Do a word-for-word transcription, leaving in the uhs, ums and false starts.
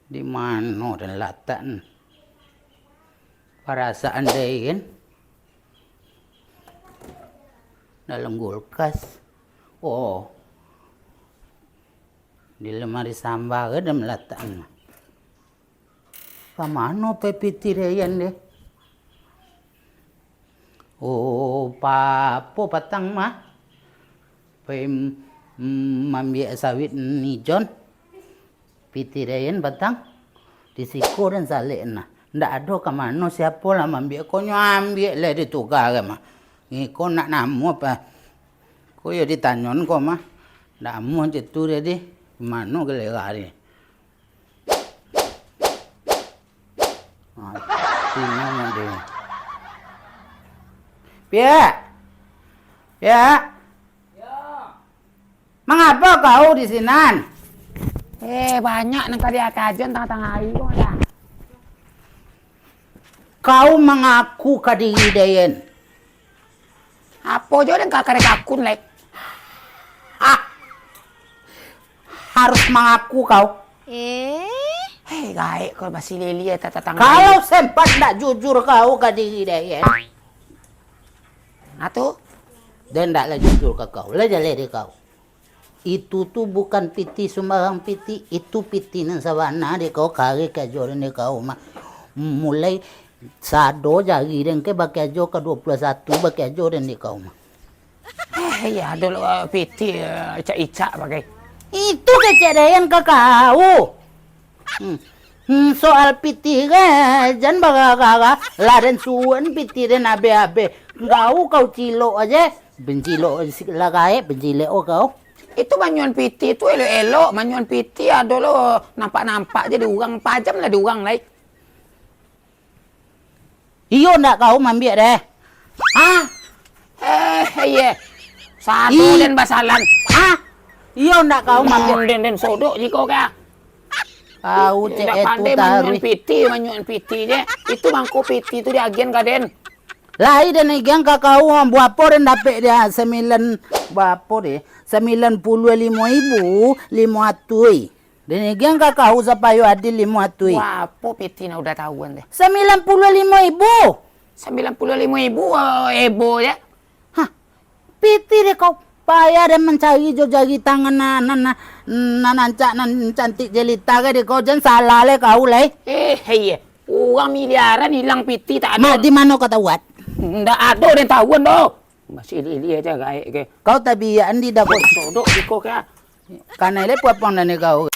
Di mano den latakkan? Parasaan den dalam kulkas. Oh, di lamari samba ka den latakkan. Ka mano pai pitih den deh? Oh, papo patang mah? Pai m-, mambiak sawit ijon. Pitih den patang. Di siko den salek nah. Ndak ado ka mano, siapo lah mambiak ko, nyo ambiak lah di tuka ka mah. Ngiko nak namo apa? Ko yo ditanyoan ko mah. Ndak amuah cak tu deh. Mano galera deh? Mati nyo deh. Piak! Piak! Mangapa kau di sinan? Eh, banyak nan ka dikajoan tangah-tangah ari ko, ya. Kau mangaku ka diri den. Apo jo den ka-, ka dikakun, lai? Ah. Harus mangaku kau. Eh? Hei, gaek kau basi lili ya, tatangah. Kalau sempat ndak jujur kau ka diri den. Nah, tu. Den ndak lah jujur ka kau. Lah jaleh dek kau. Itu tu bukan pitih sumbarang pitih, itu pitih nan sabana dek kau, kareh kajo den dek kau mah. Mulai sado jari den ke bakiajo ka dua puluh satu bakiajo den dek kau mah. Eh, iya, ado lo, pitih, eh, icak-icak bagai. Itu kecek den ka kau. Hmm. Hmm, soal pitih ko, jan bagagah-gagah. Lah den suruah pitih den abeh-abeh. Kau, kau cilok aje. Bencilok lah gaek, bencilok kau. Itu manyuan pitih tu elok-elok, manyuan pitih ado lo nampak-nampak je di urang, pajam lah di urang lai. Iyo ndak kau mambiak deh? Hah? Eh, iye. Sado Ih. den basalan. Hah? Iyo ndak kau mambiak? Den, den sodok jiko ka. Kau cek Ndak itu pandai manyuan taruih. pitih, manyuan pitih je. Itu mangko pitih tu diagian ka den. Lai den agian ka kau, buapo den dapek dia sembilan, buapo deh? Sembilan puluh limo ibu limo atuih. Den agian ka kau sapayo adil limo atuih. Buapo pitih nan udah tahuan deh? Sembilan puluh limo ibu. Sembilan puluh limo ibu, eh, ebo je. Hah, pitih deh kau. Payah deh mancari jo jari tangan nan, nan, nan, nan rancak, nan cantik jelita ka deh kau. Jan salah leh kau lai. Eh, iye. Urang miliaran ilang pitih tak ado. Mak, di mano kau tahuan? Ndak ado den tahuan doh. Masih lili aja gaek ke. Kau tabiak andi dah kau. Sodok jiko ka. Kanai leh puapang dan kau.